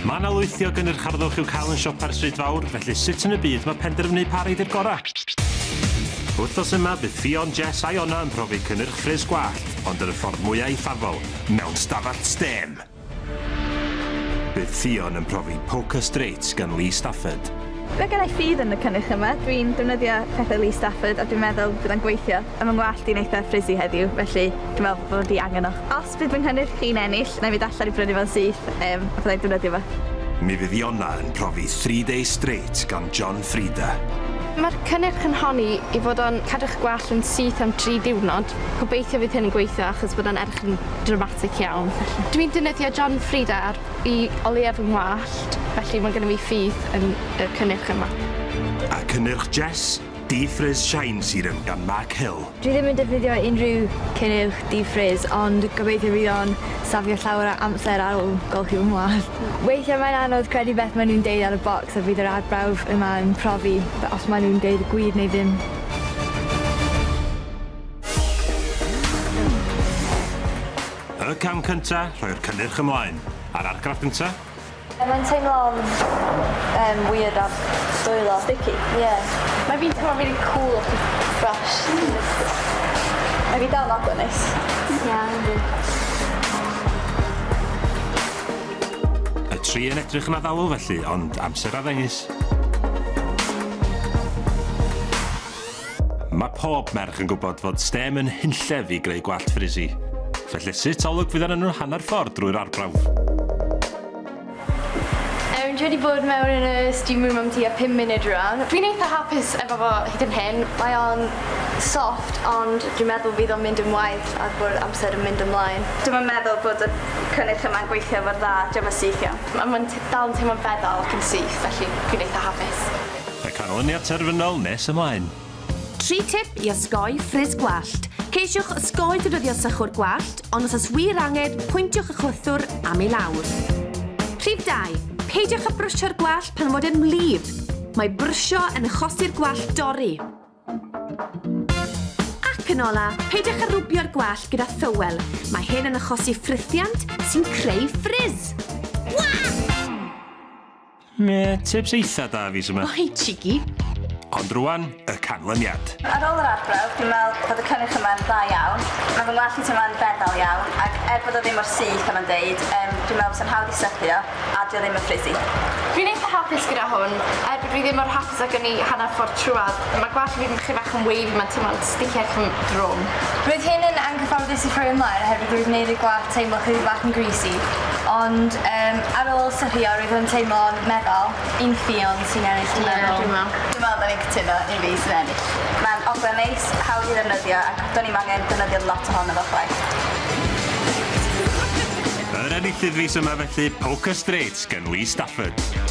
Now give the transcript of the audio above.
Mae 'na lwythi o gynnyrch harddwch i'w cael yn siopa'r stryd fawr, felly sut yn y byd mae penderfynu pa rei 'di'r gorau? Wythnos yma, bydd Ffion, Jess a Iona yn profi cynnyrch ffres gwallt, ond yn y ffordd mwya' eithafol, mewn stafell stêm! Bydd Ffion yn profi Poker Straight gan Lee Stafford. Mae gen i ffydd yn y cynnyrch yma. Dwi'n defnyddio pethau Lee Stafford a dwi'n meddwl bydd o'n gweithio. A mae ngwallt i'n eitha frizzy heddiw, felly dwi'n meddwl bod fi angen o. Os bydd fy nghynnyrch chi'n ennill, wna i fynd allan i brynu fo'n syth yym a fydda i'n defnyddio fo. Mi fydd Iona yn profi Three Days Straight gan John Frieda. Mae'r cynnyrch yn honni i fod o'n cadw'ch gwallt yn syth am dri diwrnod. Gobeithio fydd hyn yn gweithio achos bod o'n edrych yn dramatic iawn. Dwi'n defnyddio John Frieda ar i oleuo fy ngwallt, felly mae gynno fi ffydd yn y cynnyrch yma. A cynnyrch Jess, Defrizz Shine Serum gan Mark Hill. Dwi ddim yn defnyddio unrhyw cynnyrch defrizz ond gobeithio fydd o'n safio llawer o amser ar ôl golchi fy ngwallt. Weithiau mae'n anodd credu beth maen nhw'n deud ar y bocs a fydd yr arbrawf yma yn profi os maen nhw'n deud y gwir neu ddim. Y cam cynta, rhoi'r cynnyrch ymlaen. A'r argraff gynta? Mae'n teimlo'n yym weird ar dwylo. Sticky? Ie. Mae fi'n teimlo rili cŵl ac yn fresh. Mae fi dal yn ogla neis. Ie yndi. Y tri yn edrych yn addawol felly, ond amser a ddengys. Mae pob merch yn gwybod fod stêm yn hunllef i greu gwallt frizzy. Felly sut olwg fydd arnyn nhw hanner ffordd drwy'r arbrawf? Yym dwi wedi bod mewn yn y steam room am tua pum munud rŵan. Dwi'n eitha hapus efo fo hyd yn hyn. Mae o'n soft ond dwi'n meddwl fydd o'n mynd yn waeth ar bod amser yn mynd ymlaen. Dwi'm yn meddwl bod y cynnyrch yma'n gweithio mor dda, dio'm yn syth iawn. Ma' ma'n dal yn teimlo'n feddal ac yn syth felly dwi'n eitha hapus. Y canlyniad terfynol nes ymlaen. Tri tip i osgoi ffriz gwallt. Ceisiwch osgoi defnyddio sychwr gwallt, ond os oes wir angen, pwyntiwch y chwythwr am i lawr. Rhif 2. Peidiwch â brwsio'r gwallt pan fod e'n wlyb. Mae brwsio yn achosi'r gwallt dorri. Ac yn ola, peidiwch â rwbio'r gwallt gyda thywel. Mae hyn yn achosi ffrithiant sy'n creu ffriz. Wah! Ie, tips eitha da fis yma. Oi, cheeky. Ond rwan, y canlyniad. Ar ôl yr arbrawf, dwi'n meddwl bod y cynnyrch yma'n dda iawn. Mae fy ngwallt i'n teimlo'n feddal iawn, ac er bod o ddim mor syth a mae'n deud, yym, dwi'n meddwl fysa'n hawdd i sychu o, a 'di o ddim yn frizzy. Dwi'n eitha hapus gyda hwn, er bod fi ddim mor hapus ag o'n i hanner ffordd trwadd. Mae gwallt fi chydig bach yn wavy, mae'n teimlo'n sticky ac yn drwm. Roedd hyn yn anghyfforddus i rhoi ymlaen oherwydd roedd wneud y gwallt teimlo chydig bach yn greasy ond yym ar ôl sychu o roedd o'n teimlo'n meddal. Un Ffion sy'n ennill dwi'n meddwl. Ie dwi'n me'wl. Dwi'n meddwl 'dan ni'n cytuno un fi sy'n ennill. Mae'n ogla neis, hawdd i ddefnyddio ac do'n i'm angen defnyddio lot ohono fo chwaith. Yr enillydd fis yma felly, Poker Straight gan Lee Stafford.